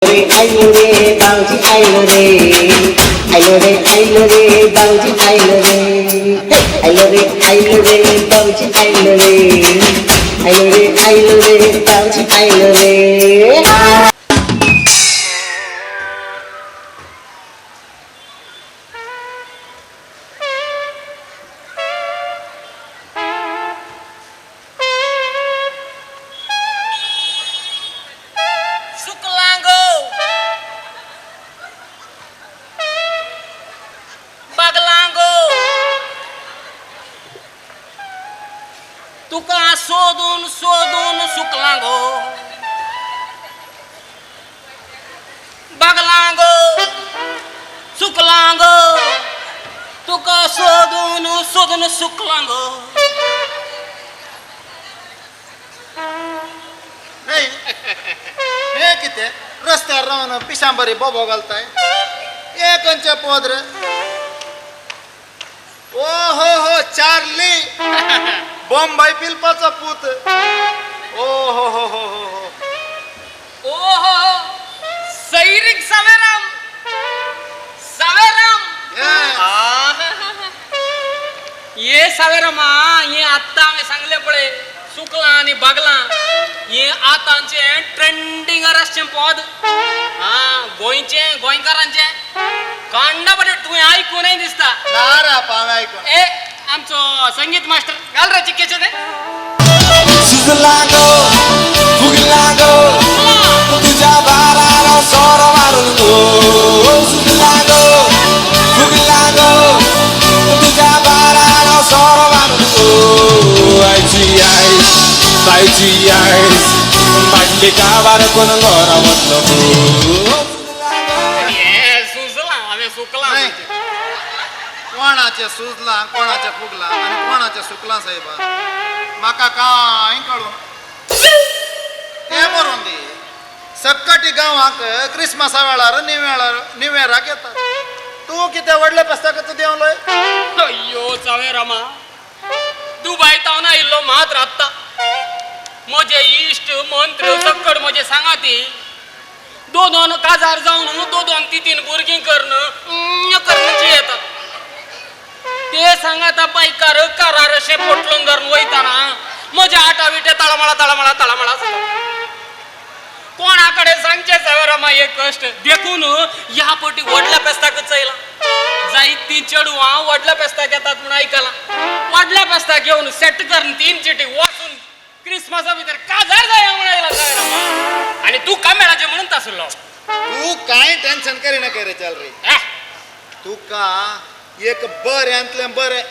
रे आयलो रे भाऊजी आयलो रे, आयलो रे आयलो रे भाऊजी आयलो रे, हे, आयलो रे आयलो रे भाऊजी आयलो रे, आयलो रे आयलो रे भाऊजी आयलो रे. सुकलांगो बागलांगो तुका सोदून सोदून सुकलांगो बागलांगो सुकलांगो तुका सोदून सोदून सुकलांगो. नाही, हे कितें रस्त्यार रावन पिशां बरी बोबो घालताय? हे खंयचे पद रे? ओ हो हो, चार्ली बॉम्बय पिलपाचो पूत. ओ हो हो हो हो हो. ओहो, सैरीक सावेराम सावेराम. Yes. ये सावेरामा, हे आत्तां हांवें सांगलें पळय, सुकलां आनी बागलां, हे आतांचें ट्रेंडिंगार आसचें पद. आं, गोंयचें, गोंयकारांचें कांडा पडे. तुवें आयकूनय दिसता. ना रे आपा, हांवें आयकून. ए, आमचो संगीत मास्टर घाल रे चिक्केचें तें. सुजला गो फुगला गो तुझ्या बाराला सोरो मारून गो, सुजला गो फुगला गो तुझ्या बाराला सोरो मारून गो. आयची आयस तायची आयस बाटली काबार कोण गोरा वतलो गो. हे सुजलां हांवें सुकलां. नाही. कोणाचें सुजलां, कोणाचें फुगलां आनी कोणाचें सुकलां साहेबा, म्हाका कांय कळूं तें मरून दी. सक्कटी गांवाक क्रिसमसा वेळार न्यू न्यू इयराक येता. तूं कितें व्हडल्या पेस्ताकच देंवलोय? अय्यो सावेरामा, दुबाय तावन आयिल्लो मात राबता. म्हजे इश्ट मंत्र सक्कड म्हजे सांगाती दोन दोन काजार जावन दोन दोन तीन तीन भुरगीं करून करून येतात. ते सांगाता बायकार कारार अशें पोटलून धरून वयताना म्हज्या आटा विटे तळमळा तळमळा तळमळा जाता. कोणा कडेन सांगचें सावेरामा हे कश्ट? देखून ह्या पटी व्हडल्या पेस्ताकच चयला. जायतीं चेडवां व्हडल्या पेस्ताक येतात म्हूण आयकलां. व्हडल्या पेस्ताक घेवन सेट करून तीन चिटी वचून क्रिसमसा भितर काजार जाया म्हूण आयला सावेरामा, आनी तूं कामेळाचें म्हणून तासलो. तूं कांय टेन्शन करिनाका रे, चल रे. तुका एक बऱ्यांतलें बरें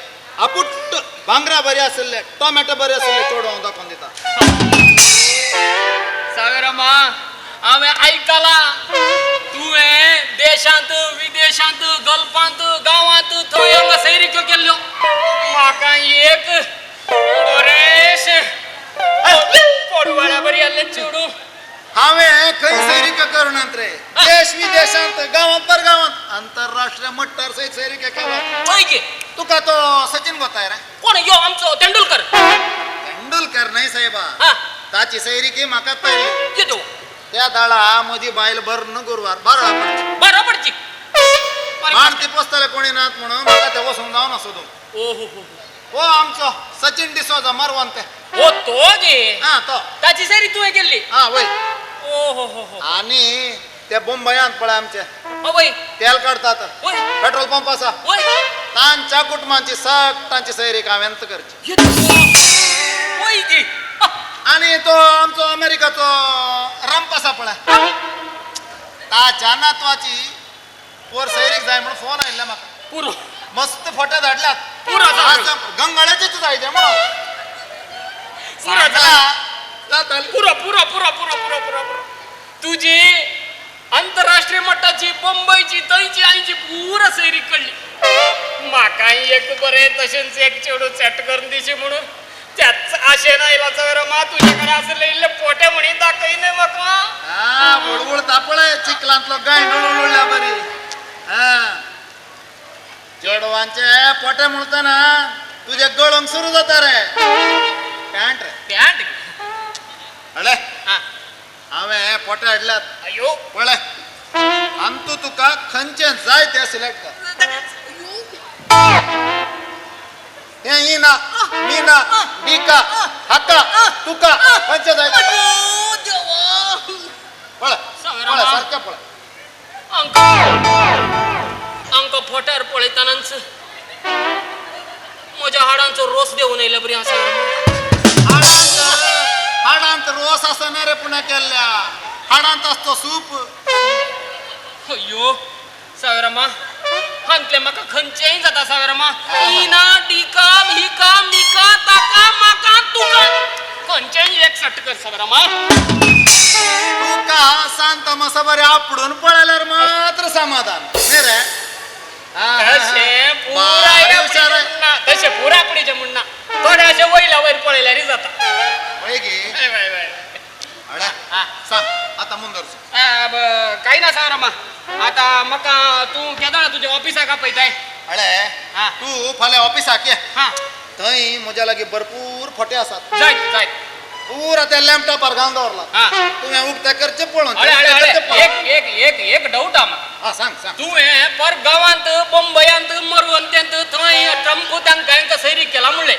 आपुट्ट भांगरा बरें आशिल्लें, टोमॅटो बरें आशिल्लें चेडूं हांव दाखोवन दिता. सावेरामा, हांवें आयकलां तुवें देशांत विदेशांत गल्फांत गांवांत थंय हांगा सैरिक्यो केल्ल्यो. म्हाका एक बरेंशें पोडवाळ्या बरी आसलें चेडूं. हांवें खंय सैरिका करुनात रे, देश विदेशांत, गांवांत परगांवांत, आंतरराष्ट्रीय मट्टार सयत सैरिका केला. पळय गे. तुका तो सचिन गोताय रे. कोण यो आमचो तेंडुलकर? तेंडुलकर न्हय साहेबा. हा. ताची सैरिकी म्हाका पळयली. येतो. त्या दाळा म्हजी बायल भरून गुरवार बारळा पडची. बरो पडची. बाण ती पोसतले कोणी नात म्हणून म्हाका ते वचूंक जावना सोदूंक. ओ हो हो. हो, आमचो सचिन डिसोजा मारवान ते. ओ तो गे. हा तो. ताची सैरी तुवें केल्ली? हा वय. ओ हो हो हो. आनी ते मुंबयांत पळय आमचे हो वय. तेल काडतात, वय. पेट्रोल पंप आसा, वय. तांच्या कुटुंबांची सगळ्यांची सैरीक हांवें करची. वय गे. आनी तो आमचो अमेरिकाचो रंप आसा पळय, ताच्या नातवाची पोर सैरीक जाय म्हणून फोन आयिल्ले म्हाका. पुरो. मस्त फोटे धाडल्यात. पुरो जाता. गंगाळ्याचेच जाय ते म्हणून पुरो जाता. जाताली. पुरो पुरो पुरो पुरो पुरो पुरो पुरो. तुजी आंतरराष्ट्रीय मट्टाची बंबईची थंयची आयची पुरा सैरीक कडली. म्हाका एक बरें तशेंच एक चेडूं सेट करून दिशी म्हणून त्याच आशेन आयला चवर मा. तुजे कडेन आसले इल्ले पोटे म्हणून दाखय न्हय म्हाका. हा, वळवळता पळय चिखलांतलो गांयडोळ उडल्या बरी. हा, चेडवांचे पोटे म्हणताना तुजे गळोंक सुरू जाता रे. पॅन्ट रे. पॅन्ट. अळे. हा. हांवें फोटे हाडल्यात. अयो. पळय अंतू तुका खंयचें जाय तें सिलेक्ट कर. हें ही ना मी ना बिका हाका तुका खंयचें जाय तें. अयो देवा. पळय पळय सारकें पळय. आमकां फोट्यार पळयतनाच म्हज्या हाडांचो रोस देवून येयले बरी आसा. हाडांत रोस आसना रे पुण्या केल्ल्या, हाडांत आसतो सूप. अय्यो सावरामा हांतले म्हाका खंयचेंय जाता सावरामा. इना डिका हिका मिका ताका माका तुका खंयचेंय एक सट कर सावरामा. तुका सांत मसा बरें आपडून पळयल्यार मात्र समाधान न्ही रे. तशें पुराय तशें पुराय आपणेचें म्हण ना, थोडे अशें वयल्या वयर पळयल्यारय जाता. वय गे सांग आतां मुंदर. कांय ना सावरामा, आतां म्हाका तूं केदोळा तुज्या ऑफिसाक आपयताय? अळे तूं फाल्यां ऑफिसाक ये, थंय म्हज्या लागीं भरपूर फोटे आसात. जायत जायत पुरा त्या लॅपटॉपार घालून दवरला, तुवें उक्ते करचें पळोवन. एक एक एक एक डावट आहा म्हाका. सांग सांग. तुवें पर गांवांत बंबयांत मरवंतेंत थंय ट्रंप तांकां हांकां सैरी केला म्हणलें,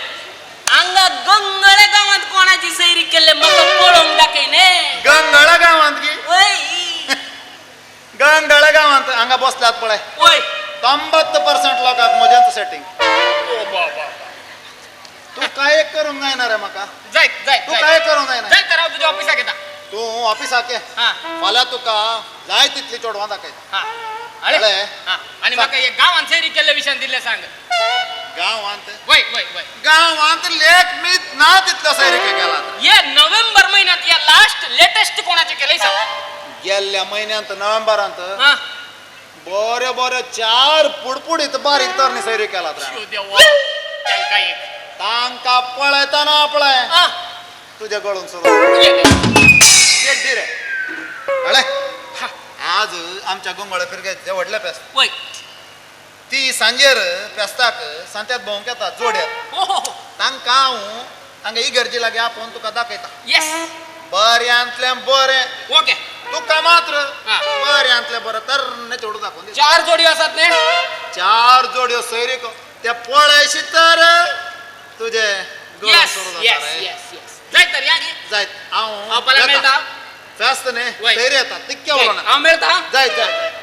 हांगा गंगळे गांवांत कोणाची सैरी केल्ले म्हाका पळोवंक दाखय न्ही. गंगळा गांवांत गी? गंगळा गांवांत हांगा बसल्यात पळय 90% लोकांक म्हजेंच सेटींग. तूं काय करूंक जायना रे म्हाका. जायत जायत तूं काय करूंक जायना. जायत तर हांव तुज्या ऑफिसाक येता. तूं ऑफिसाक ये, फाल्यां तुका जाय तितली चेडवां दाखयता. आनी म्हाका एक गांवांत सैरी केल्ले विशयान दिल्लें सांग. गांवांत? वय वय वय गांवांत लेख मी ना तितलो सैरी केला. ये नोव्हेंबर महिन्यात या लास्ट लेटेस्ट कोणाचे केलंय सांग. गेल्ल्या म्हयन्यांत नोव्हेंबरांत बऱ्यो बऱ्यो 4 पुडपुडीत बारीक तरणी सैरी केला. तांकां पळयतना पळय तुज्या गळून सुरू रे. अळे आज आमच्या गोंगळे फिरग्याचे व्हडले फेस्त, ती सांजेर फेस्ताक सांत्यात भोंवंक येता जोड्यार. तांकां हांव हांगा इगर्जी लागीं आपोवन तुका दाखयता. बऱ्यांतलें बरें ओके तुका मात्र बऱ्यांतलें बरें तरणे चेडूं दाखोवन दिता. 4 जोडयो आसात न्ही? 4 जोडयो सैरीक ते पळयशी तर तुजे गळून सुरू जाता रे. जायत तर या गी. जायत हांव फाल्यां मेळटा. फेस्त न्ही सैरी येता तितकें उलोवना. हांव मेळटा. जायत जायत.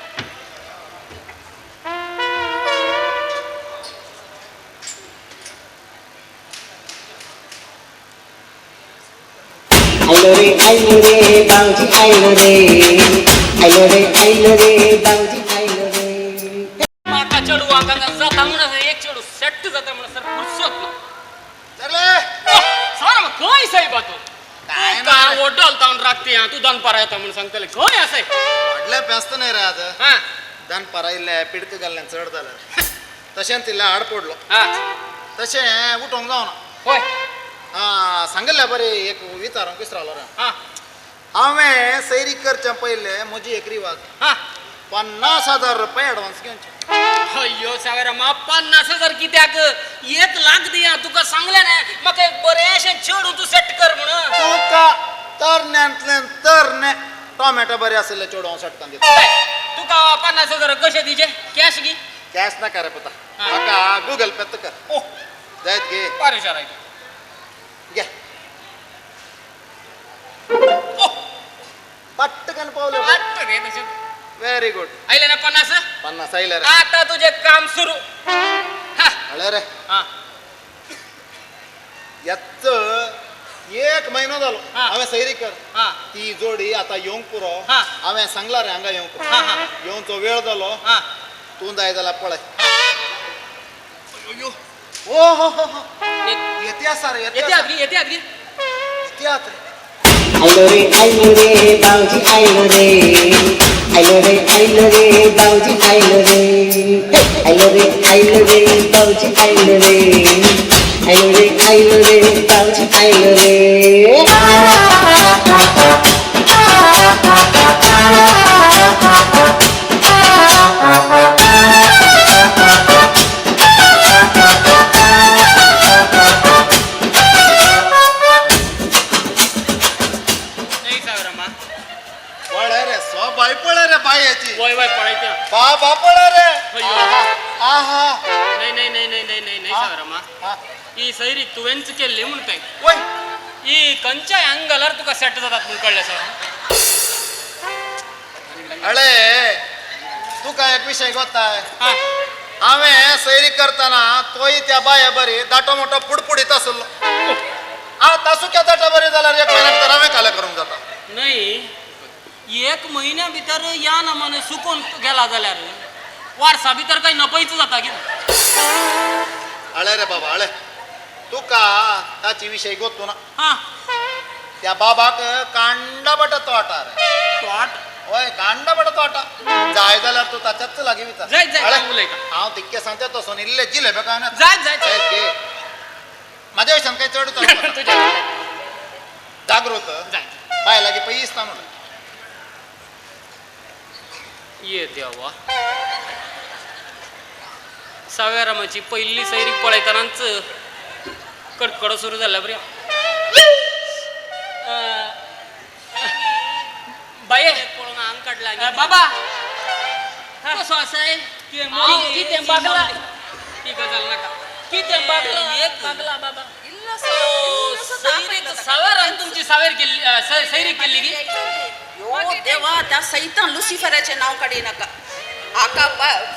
आयलो रे आयलो रे भाऊजी आयलो रे, आयलो रे आयलो रे भाऊजी आयलो रे. म्हाका चेडवांक हांगा जाता म्हणून एक चेडूं सेट जाता म्हणून सर फुरसत ना. चले सर खंय सायबा तूं? तुका वडल तावन राखती हांव, तूं दनपारा येता म्हणून सांगतलें. खंय आसाय? व्हडलें फेस्त न्ही रे आज. दनपारा इल्लें पिडक घाल्लें चड जालें, तशेंच इल्लें हाड पडलो, तशें उठोवंक जावना. हय सांगिल्लें बरें एक विचारूंक विसरालो रे. हांवें सैरी करच्या पयलें म्हजी एक रिवाज, 50,000 रुपया एडवान्स घेवचे. अय्यो सावरामा 50,000 कित्याक? 1 लाख दिया तुका सांगलें न्ही म्हाका एक बरेंशें चेडूं तूं सेट कर म्हणून. तुका तरण्यांतलें तरणे टोमॅटो बरें आशिल्लें चेडूं हांव सेट करून दिता. तुका 50,000 कशें दिवचे? कॅश गी? कॅश नाका रे पुता, म्हाका गुगल पे कर. जायत गे. बरें हुशार. घे पट्टकन पावले. Very good. आयले ना 50? 50 आयले रे. आता तुझे काम सुरू. अळे रे याच 1 महिनो जालो हांवें सैरी कर ती जोडी आतां येवंक पुरो. हांवें सांगला रे हांगा येवंक, येवचो वेळ जालो. तूं जाय जाल्यार पळय. ओ हो हो येते आसा रे, येते येते येते रे. आयलो रे आयलो रे भाऊजी आयलो रे, आयलो रे आयलो रे भाऊजी आयलो रे, आयलो रे आयलो रे भाऊजी आयलो रे, आयलो रे आयलो रे भाऊजी आयलो रे. बायेची. वय वय पळयता. बाबा पळय रे. अय्यो. आहा. नाही नाही नाही नाही नाही नाही नाही सावरामा, ही सैरीक तुवेंच केल्ली म्हणताय. वय. ही खंयच्याय अँगलार तुका सेट जातात म्हूण कळ्ळें सर. अळे तुका एक विषय गोताय. हांवें सैरी करतना तोय त्या बाये बरी दाटो मोठो पुडपुडीत आसलो. आतां सुक्या दाटा बरी जाल्यार एक म्हयन्या भितर हांवें काले करूंक जाता. न्हय, एक म्हयन्या भितर या नमन सुकोवन गेला जाल्यार वर्सा भितर काही नपयच जाता कितें. अळे रे बाबा अळे, तुका ताची विशय गोतू ना. त्या बाबाक कांडा बटा तोटा रे. तोट? वय, कांडा बटा तोटा. जाय जाल्यार तूं ताच्याच लागीं विचार. जाय जाय उलयता हांव तितकें सांगता तसो इल्ले जिलेबे काय ना. जाय जाय घे म्हाज्या विशयान काही चड जागृत जाय बाय लागीं पयस ना म्हणून. ये देवा, साव्यारामाची पहिली सैरी पळयतनाच कडकडो सुरू जाल्ल्या बरी. बाये पळोवन आंग काडला. बाबा कसो आसाय? कितें बागला? ती गजाल नाका. कितें बागला? एक बागला बाबा. सैरीक सावेरान तुमची सावेर केल्ली, सैरीक केल्ली की? यो देवा, त्या सैतान लुसिफराचें नांव काडी नाका. हाका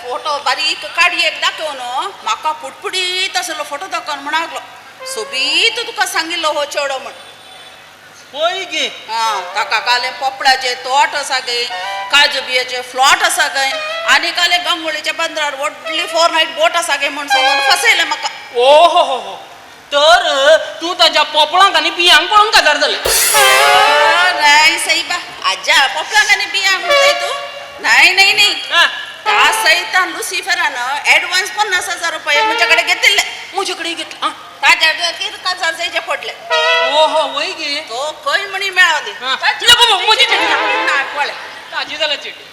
फोटो बारीक काडयेक दाखोवन म्हाका पुटपुडीत आसलो फोटो दाखोवन म्हणागलो सोबीत तुका सांगिल्लो हो चेडो म्हण. पळय गे. आं, ताका काले पोपळाचे तोट आसा गे, काजू बियेचे फ्लॉट आसा गे, आनी काले गंगोळीच्या बंदरार व्हडली 4 नायट बोट आसा गे म्हण सांगून फसयलें म्हाका. ओ हो हो हो, तर तूं ताज्या पोपळांक आनी बियांक पळोवन काजार जालें. नाही साईबा, आज्या पोपळांक आनी बियांक म्हणटाय तूं? नाही नाही नाही, त्या सैतान लुसिफरान ऍडव्हान्स 50,000 रुपये म्हज्या कडेन घेतिल्ले. म्हजे कडेन घेतले? ताज्या खातीर काजार जायचे पडले. ओ हो वय गे. तो खंय म्हणी मेळोली. म्हजी चेटी ना पळय ताजी जाल्या चेटी.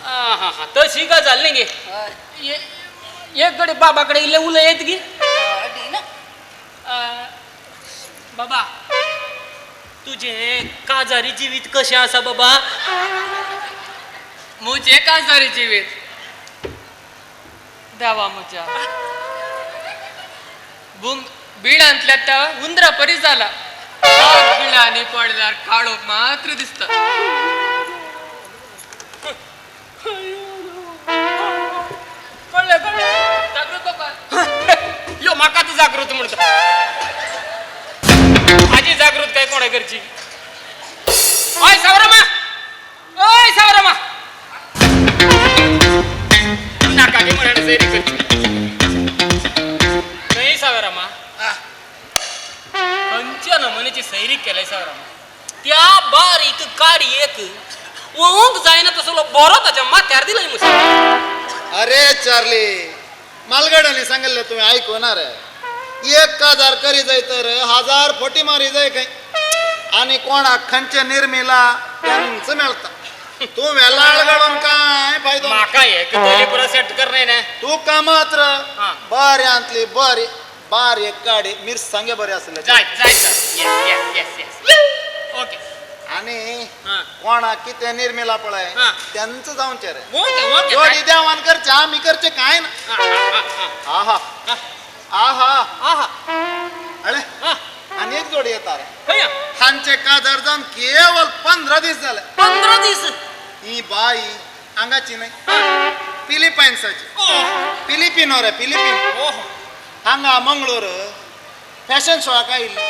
आं हां हां, तशी गजाल न्ही गे. एक कडेन बाबा कडेन इल्लें उलयत गी. बाबा तुजें काजारी जिवीत कशें आसा बाबा? म्हजें काजारी जिवीत देवा म्हज्या बिळांतल्या त्या उंदरा परी जाला. बिळांनी पडल्यार काळोख मात्र दिसता. कळ्ळें कळ्ळें. जागृत बाबा. यो म्हाका तूं जागृत म्हणटा. आजी जागृत काय कोणा करची? ओय सावरामा, ओय सावरामा, नाका गे म्हणून सैरी करची नाही. सावरामा खंयच्या नमुन्याची सैरी केलंय सावरामा? त्या बारीक काडयेक वोवंक जायना तसलो बरो ताच्या माथ्यार दिलाय मुसळ. अरे चार्ली, मालगाड्यांनी सांगितलं तुम्ही ऐकणार आहे. 1000 करी जाय तर 1000 फोटी मारी जाय काय, आणि कोणाक खंयचे निर्मिला त्यांचं मेळता. तू वेलाळ घडून काय फायदो? म्हाका एक तरी पुरो सेट कर नाही ना तू का मात्र बऱ्यांतली बरी बारीक गाडी मिरसांगे बरी आसले. जाय जाय yes yes yes yes okay. आणि कोणाक कितें निर्मिला पळय त्यांचं जावचें रे. Okay okay. जोडी देवान करचे, आमी करचे काय ना. आहा आहा आहा. अळे आणि एक जोडी येता रे. हांचे काजार जावन केवळ 15 दीस जाले. 15 दीस? ही बाई हांगाची न्हय, फिलिपायन्साची. फिलिपिनो रे, फिलिपीन. हांगा मंगळूर फॅशन शोआक आयिल्ली.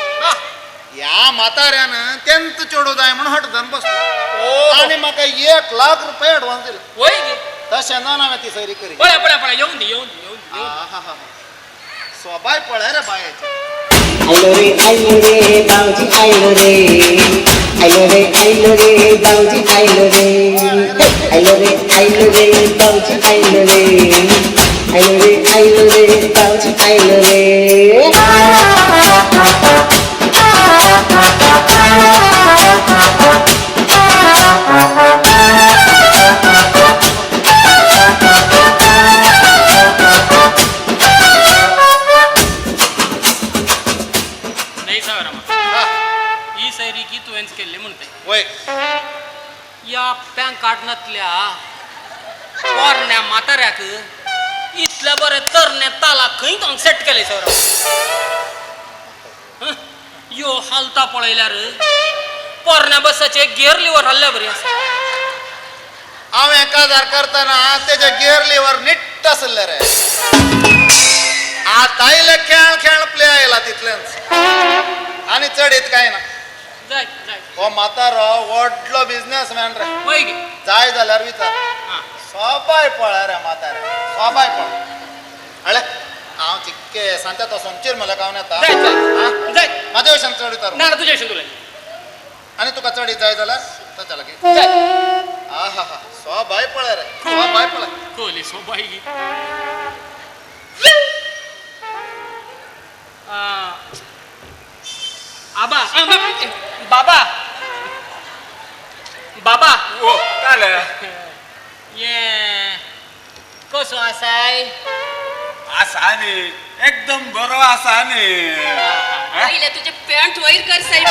ह्या म्हाताऱ्यान तेंच चेडूं जाय म्हणून हट धरून बसलो आनी म्हाका 1 लाख रुपये एडवान्स दिले. वय गे. तशें ना हांवें ती सैरी करी. पळय पळय पळय, येवन दी येवन दी येवन दी. सोबाय पळय रे बायेची. आयलो रे आयलो रे भाऊजी आयलो रे, आयलो रे आयलो रे भाऊजी आयलो रे, आयलो रे आयलो रे भाऊजी आयलो रे, आयलो रे आयलो रे भाऊजी आयलो रे. नाही सावरामा, ही सैरी की तुवेंच केल्ली म्हणते. वय. या पॅन कार्डनातल्या पोरण्या म्हाताऱ्याक इतल्या बरें तरण्या तालाक खंय तो सेट केलें सर. यो हालता पळयल्यार पोरण्या बसाचे गियर लिवर हल्ल्या बरी आसा. हांवें काजार करतना तेजे गियर लिवर निट्ट आसले रे. आतां आयले खेळ खेळ प्ले आयला तितलेंच आनी चडीत कांय ना. जाय जाय. हो म्हातारो व्हडलो बिजनेसमॅन रे. वय गे. जाय जाल्यार विचार. आं. सोबाय पळय रे म्हातारे, सोबाय पळय. अळे हांव चिक्के सांत्या तो सोमचेर म्हणल्यार खावन येता. जाय जाय जाय. म्हाज्या विशयान चड विचार. ना ना तुज्या विशीं तुला आनी तुका चडीत जाय जाल्यार ताच्या लागीं. जाय. आहा हा, सोबाय पळय रे, सोबाय पळय. कोली सोबाय. आबा बाबा बाबा. ओ काय ये कसो आसाय? आसा न्ही, एकदम बरो आसा न्ही. पहिले तुझे पॅन्ट वयर कर साहेब.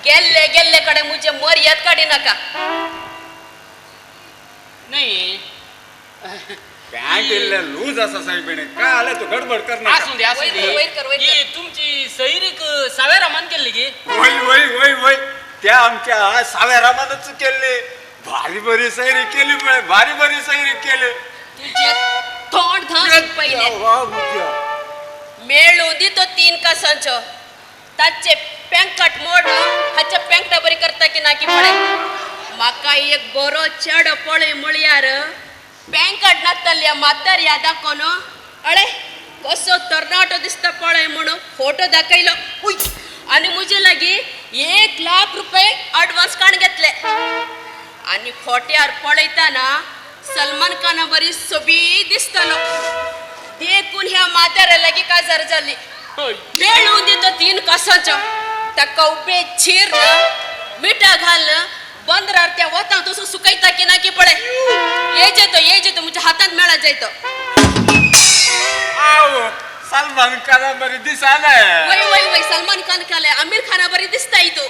गेल्ले गेल्ले कडे मुझे मर्याद काढी नका. नाही पॅन्ट इल्ले लूज आसा साहेब, काय आले तू गडबड कर नका. आसूं दे आसूं दे. वयर कर, वयर कर. ही तुमची सैरीक सावेरामान केल्ली की? वय वय वय वय, त्या आमच्या सावेरामानच केल्ली. भारी बरी सैरी केली पळय, भारी बरी सैरी केली. तुझे तोंड घाण पहिले मेळूं दी तो 3 कासांचो ताचे पेंकट मोड हाच्या पेंकटा बरी करता की ना की पळय. म्हाका एक बरो चेडो पळय म्हळ्यार पेंकट नातल्या म्हाताऱ्या दाखोवन अळे कसो तरणाटो दिसता पळय म्हणून फोटो दाखयलो. उय आनी म्हजे लागीं 1 लाख रुपये अडवान्स काण घेतले. आनी फोट्यार पळयतना सलमान खाना बरी सोबीत दिसतालो. देखून ह्या म्हाताऱ्या लागीं काजार जाली. मेळून दितो 3 कासांचो ताका उबे चिर मिठा घाल बंदरार त्या वतां तसो सुकयता की ना की पळय. ये जेतो ये जेतो म्हज्या हातांत मेळा जायतो. सलमान खाना बरी दिसना. वय वय वय, सलमान खान खाले आमिर खाना बरी दिसता तू.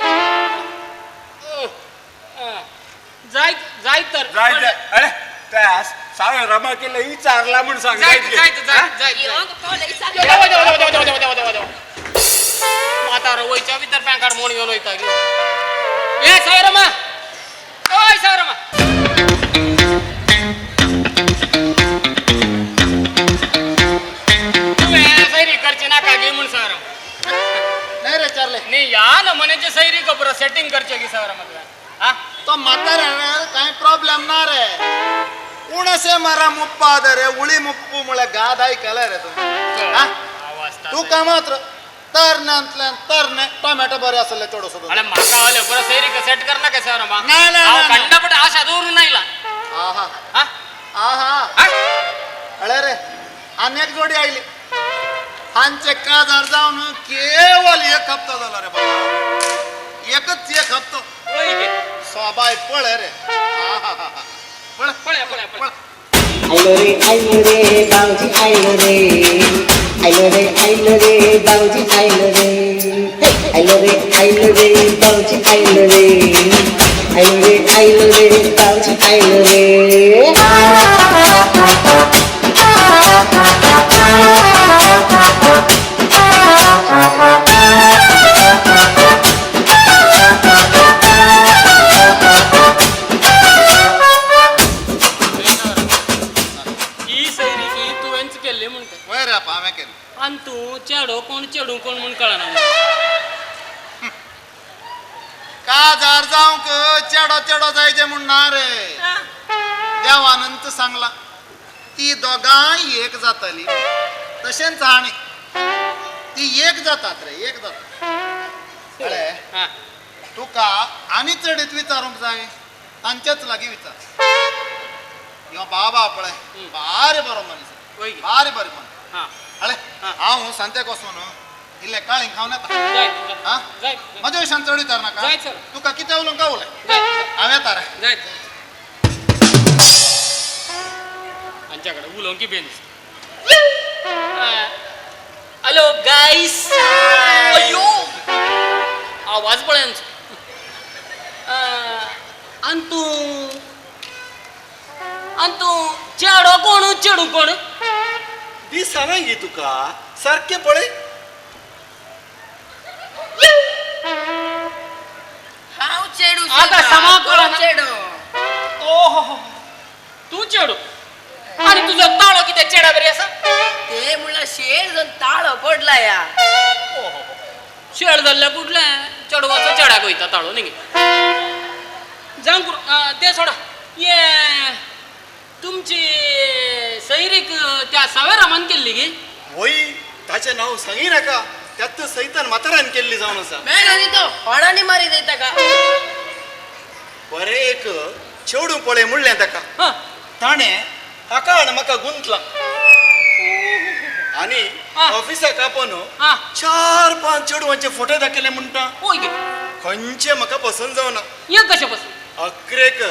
जाय जाय तर जाय जाय. अरे त्या सावेरामा केलं विचारला म्हण सांग. जाय जाय जाय जाय. म्हातारो वयच्या भितर पॅन मोड घेवन वयता. ए सावेरामा, ओय सावेरामा. तुवें सैरी करची नाका गे म्हूण सावेरामा. नाही रे चारले. न्ही ह्या नमुन्याची सैरी खबर सेटींग करचें गे सावेरामा तुवें. आ तो म्हाताऱ्या कांय प्रॉब्लेम ना रे. उणसे मरा मुप्पा रे उळी मुप्पू म्हळ्यार गाद आयकले रे तूं. तुका मात्र तरण्यांतल्यान तरणे टोमॅटो बरे आसले चेडो सोदून. अरे म्हाका आले बरं सैरी सेट कर नाका सावेरामा. ना ना, हांव खंडपट आशा दवरून आयला. आहा आहा. अळे रे आनी एक जोडी आयली. हांचे काजार जावन केवल एक हप्तो जालो रे बाबा. एकच एक हप्तो. सोबाय पळय रे. पळय पळय पळय पळय. आयलो रे आयलो रे भाऊजी आयलो रे, आयलो रे आयलो रे भाऊजी आयलो रे, आयलो रे आयलो रे भाऊजी आयलो रे, आयलो रे आयलो रे भाऊजी आयलो रे. ही सैरी तुवेंच केल्ली म्हणटा. वय रे आपा हांवें केली. आनी तूं चेडो कोण चेडूं कोण म्हूण कळना. काजार जावंक चेडो चेडो जायचे म्हूण ना रे. देवानंत सांगला ती दोगांय एक जाताली. तशेंच आनी ती एक जातात रे, एक जातात. अळे तुका आनी चडीत विचारूंक जाय तांचेच लागीं विचार. यो बाबा पळय भारी बरो मनीस, भारी बरो मनीस. अळे हांव सांतेक वचून इल्ले काळींग खावन येता. म्हज्या विशयान चड विचार नाका. तुका कितें उलोवंक काय उलय. हांव येता रे. हांच्याकडे उलोवंक बेन. Hello guys. अयो आवाज पळय आमचो. आनी तूं तूं चेडो कोण चेडू कोण दिसना गे तुका सारकें पळय. हांव चेडू आतां समा कळना. चेडू. ओहो तूं चेडू आनी तुजो ताळो कितें चेडा बरी आसा? ते म्हणल्यार शेळ जावन ताळो पडला या. शेळ जाल्ल्या पुडलें चेडवाचो चेड्याक वयता ताळो न्ही जावं तें सोडा. ये तुमची सैरीक त्या सावेरामान केल्ली गी? वय ताचें नांव सांगी नाका, त्यात सैतान म्हाताऱ्यान केल्ली जावन आसा. मेळ्ळो तो होडांनी मारी दिता का? बरें एक चेडूं पळय म्हणलें ताका, ताणें हाका आनी म्हाका गुंतला आनी ऑफिसाक आपोवन 4-5 चेडवांचे फोटो दाखयले म्हणटा. खंयचे म्हाका पसंत जावना. हें कशें पसंत? अकरेक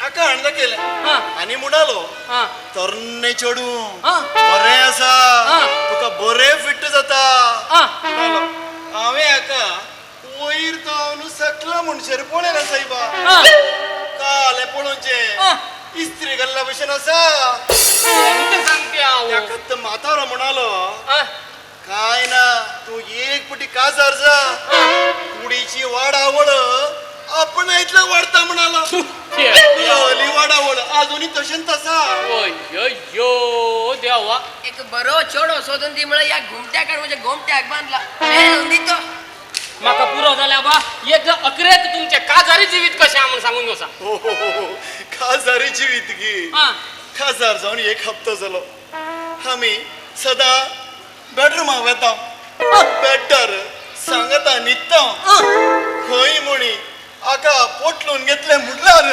हाका हाण दाखयलें आनी म्हणालो तरणे चेडूं बरें आसा, तुका बरें फिट जाता. हांवें हाका वयर जावन सकला म्हणसर पळयलें सायबा, कालें पळोवचें इस्त्री घाल्ल्या भशेन आसा. ताका म्हातारो म्हणालो काय ना तूं एक पटी काजार जा, कुडीची वाडावळ आपण इतलं वाढता म्हणाला. वाडावळ अजूनही तशेंच तसा. अय्यो देवा, एक बरो चेडो सोदून दी म्हळ्यार ह्या घुमट्याक म्हणजे गोमट्याक बांदला. म्हाका पुरो जाल्या बा. एक अकरेक तुमचे काजारी जिवीत कशें आहा म्हूण सांगून वसा. काजारी जिवीत गी? काजार जावन एक हप्तो जालो. आमी सदां बेडरुमाक वेता, बेड्डार सांगता न्हिदता. खंय म्हणी आका पोटलून घेतले म्हटल्यार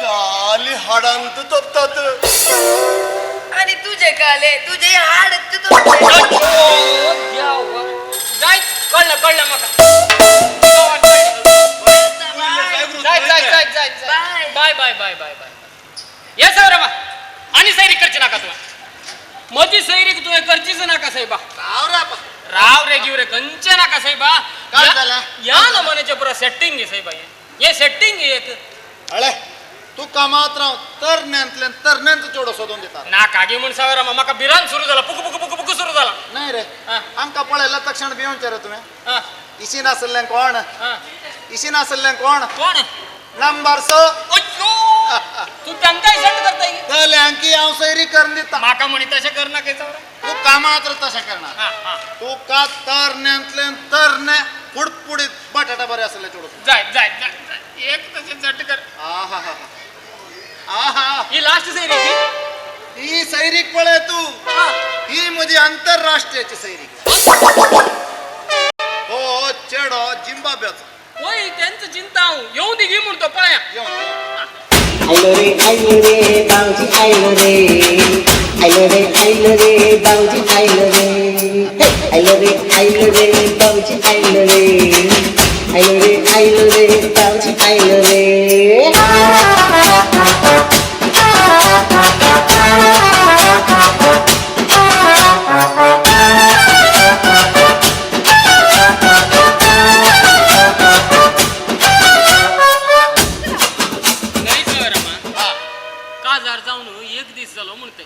काली हाडांत तोपतात. आनी तुजे काले तुजे हाड जाय. कळ्ळें कळ्ळें म्हाका. जाय जाय जाय जाय बाय बाय बाय बाय बाय. ये साहेब आनी सैरी करची नाका तुवें. म्हजी सैरीक तुवें करचीच नाका साहेबा. राव रे गिव रे खंयचें नाका साहेबा. ह्या नमुन्याचें पुरो सेटींग साहेबा. हें सेटींग एक. अळे तुका मात्र हांव तरण्यांतल्यान तरण्यांचो चेडो सोदून दिता. नाका गे म्हूण सावरा म्हाका भिरांत सुरू जाला. पुकू पुकू पुकू पुकू सुरू जाला. नाही रे, आमकां पळयल्या तक्षण भिवचे रे तुवें. इशी नासलें कोण? इशी नासलें कोण? कोण? नंबर 6. तू तांकांय सेट करता जाल्यांकी हांव सैरी करून दिता. म्हाका म्हणी तशें करनाका सावरा. तुका मात्र तशें करना. तुका तरण्यांतल्यान तरणे पुडपुडीत बटाटा बरे आसले चेडो. जाय जाय जाय एक तशें झट कर. आहा आहा ही लास्ट सैरीक. ही सैरीक पळय तू, ही म्हजी आंतरराष्ट्रीयची सैरीक. हो चेडो जिम्बाब्वेचो. वय तेंच चिंता हांव येवं दी गी म्हूण तो पळया. आयलो रे आयलो रे भावजी आयलो रे, आयलो रे आयलो रे भावजी आयलो रे, आयलो रे आयलो रे भावजी आयलो रे, आयलो रे आयलो रे भावजी आयलो रे. काजार जावन एक दीस जालो म्हणते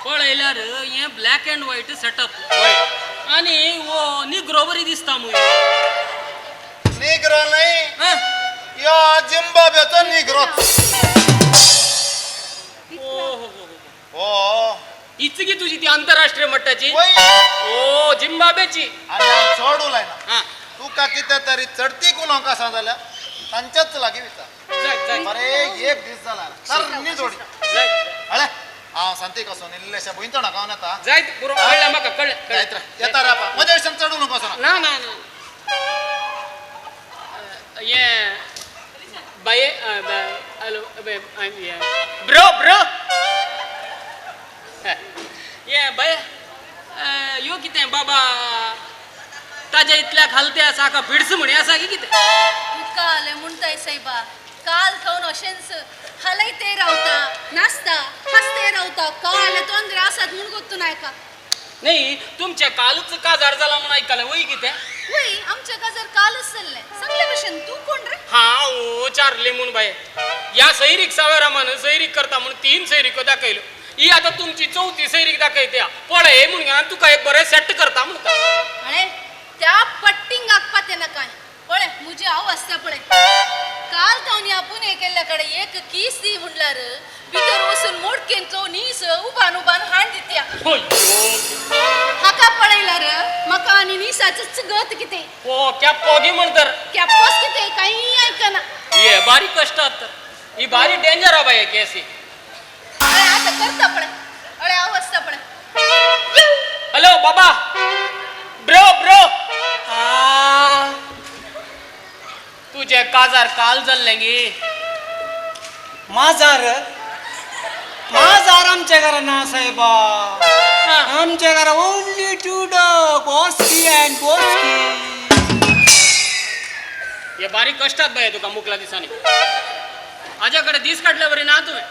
पळयल्यार हें ब्लॅक अँड व्हायट सेटअप आनी वो निग्रो बरी दिसता मुय. निग्रो न्हय, यो जिम्बाब्वेचो निग्रो. ओ हीच गी तुजी ती आंतरराष्ट्रीय मट्टाची? ओ जिम्बाब्वेची. आनी हांव चड उलयना. तुका कितें तरी चडतीक उलोवंक आसा जाल्यार तांच्याच लागीं विचार. बरे एक दीस जाला तरणी जोडी. अळे हांव सांतीक वचून इल्लेशें भुंयतणाक हांव येता. जायत पुरो. कळ्ळें म्हाका कळ्ळें. जायत रे येता रे आपा. म्हज्या विशयान चड उलोवंक वचना. ना ना ना हें बाये हॅलो ब्रो ब्रो हें बाये यो कितें बाबा ताज्या इतल्या खालते आसा हाका भिडस म्हणी आसा की कितें? काल म्हणताय सायबा, काल खावन अशेंच हालयते रावता, नाचता हासते रावता. काल तोंदरे आसात म्हूण गोत्तू नायका. नाही तुमच्या कालच काजार जाला म्हूण आयकलें वय कितें? वय आमच्या काजार कालच चल्लें सांगले भशेन. तूं कोण रे? हांव चार्ली म्हूण बाये. ह्या सैरीक सावेरामान सैरीक करता म्हूण 3 सैरिको दाखयल्यो. ही आतां तुमची चवथी सैरीक दाखयत्या. पळय म्हूण तुका एक बरें सेट करता म्हणटा. अळे त्या पट्टींग आगपात येना काय. पळय मुजी हांव आसता पळय. काल तावनी आपूण हे केल्ल्या कडेन एक कीस दी म्हणल्यार भितर वचून मोडकेंतलो नीस उबान उबान हाण दित्या. हाका पळयल्यार म्हाका आनी निसाचोच गत कितें. ओ कॅप्पो म्हण तर कॅप्पोच कितें कांय आयकना. हे बारी कश्ट आत ही बारी डेंजर आ बाये केसी. अळे आतां करता पळय. अळे हांव आसता पळय. हॅलो बाबा ब्रो ब्रो तुझे काजार काल जाल्लें गी. माजार माजार आमच्या घरा ना साहेबा. आमच्या घरा only 2 dog, Oski and Boski. हे बारीक कष्टात बाये तुका मुकला दिसांनी. आज्याकडे दीस काडले बरी ना तुवें.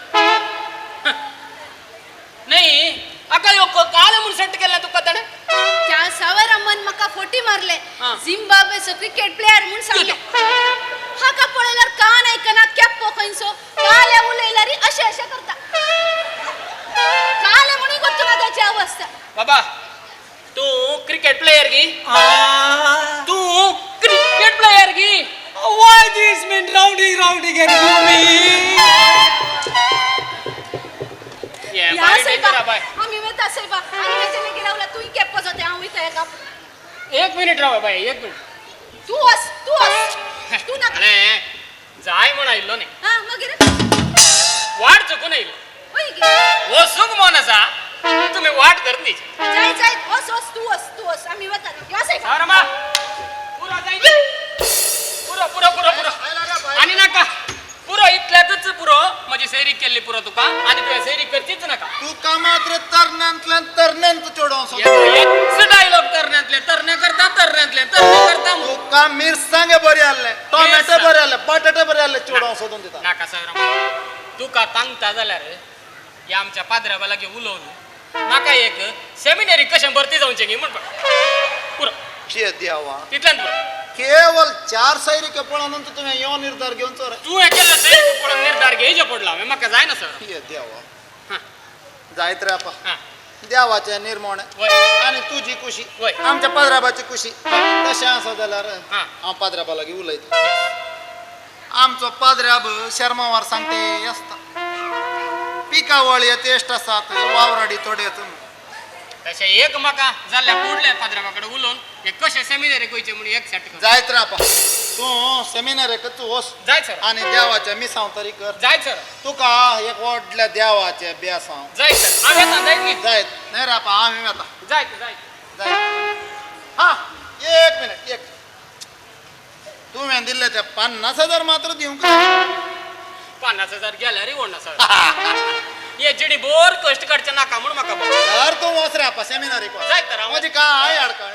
नाही आका यो काल म्हूण सेट केल्लें तुका ताणें. त्या सावरामान म्हाका फोटी मारले. झिम्बाब्वेचो क्रिकेट प्लेयर म्हूण सांगले. हाका पळयल्यार कान आयकना कॅप्पो खंयचो. काले उलयल्यार अशें अशें करता. काले म्हणून गोत्तू ना ताची अवस्था. बाबा तूं क्रिकेट प्लेयर गी? तूं क्रिकेट प्लेयर गी? Why this man rounding rounding and me? या साहेबा आमी वता साहेबा. आनी वेचें मागीर रावला तूं कॅप्पो जाता हांव वयता एका. एक मिनिट राव बाय एक मिनिट. तूं वच तूं वच तूं नाका. अरे जाय म्हण आयिल्लो न्ही. हां मागीर वाट चुकून आयिल्लो. वय गे वचूंक मन आसा तुमी वाट धरून दिची. जाय जाय वच वच तूं वच तूं वच आमी वता. या साहेबा सावरामा पुरो जाय पुरो पुरो पुरो पुरो आनी नाका पुरो इतल्यातच पुरो. म्हजी सैरीक केल्ली पुरो तुका आनी तुवें सैरीक करचीच नाका. तुका मात्र तरण्यांतल्यान तरण्यांत चेडो. हेच डायलॉग तरण्यांतले तरणे करता तरण्यांतले तरणे करता. तुका मिरसांगे बरे आसले, टोमॅटो बरे आसले, बटाटे बरे आसले चेडो सोदून दिता. नाका सावरामा तुका तांगता जाल्यार ह्या आमच्या पाद्र्याबा लागीं उलोवन म्हाका एक सेमिनरी कशें भरती जावचें गी म्हणपा पुरो. देवा तितल्यान पुरो. केवल 4 सैरिके पळोवन तुवें यो निर्धार घेवचो रे. तूं केल्लो सैरिके पळोवन निर्धार घेवचो पडलो हांवें. म्हाका जायना सर. देवा जायत रे आपा. देवाचें निर्मोण आनी तुजी खुशी आमच्या पाद्राबाची खुशी. तशें आसा जाल्यार हांव पाद्राबा लागीं उलयता. आमचो पाद्राब शर्मावार सांगते आसता पिकावळ तेश्ट आसात वावराडी थोडेच. तशें एक म्हाका जाल्यार फुडल्या पाद्राबा कडेन उलोवन हे कशें सेमिनारीक वयचें म्हूण एक सेट कर. जायत रे आपा तूं सेमिनारीक तूं वच. जाय सर. आनी देवाचें मिसांव तरी कर. जाय सर. तुका एक व्हडल्या देवाचें बेसांव. जाय सर. हांव येता. जायत जायत न्हय रे आपा हांव येता. जायत जायत जायत. हां एक मिनिट एक. तुवें दिल्ले ते 50,000 मात्र दिवंक. 50,000 गेल्यार व्हडना सर. हे जेडी बोर कश्ट काडचे नाका म्हूण म्हाका. तर तूं वच रे आपा सेमिनारीक. जाय तर. म्हजी काय अडकण.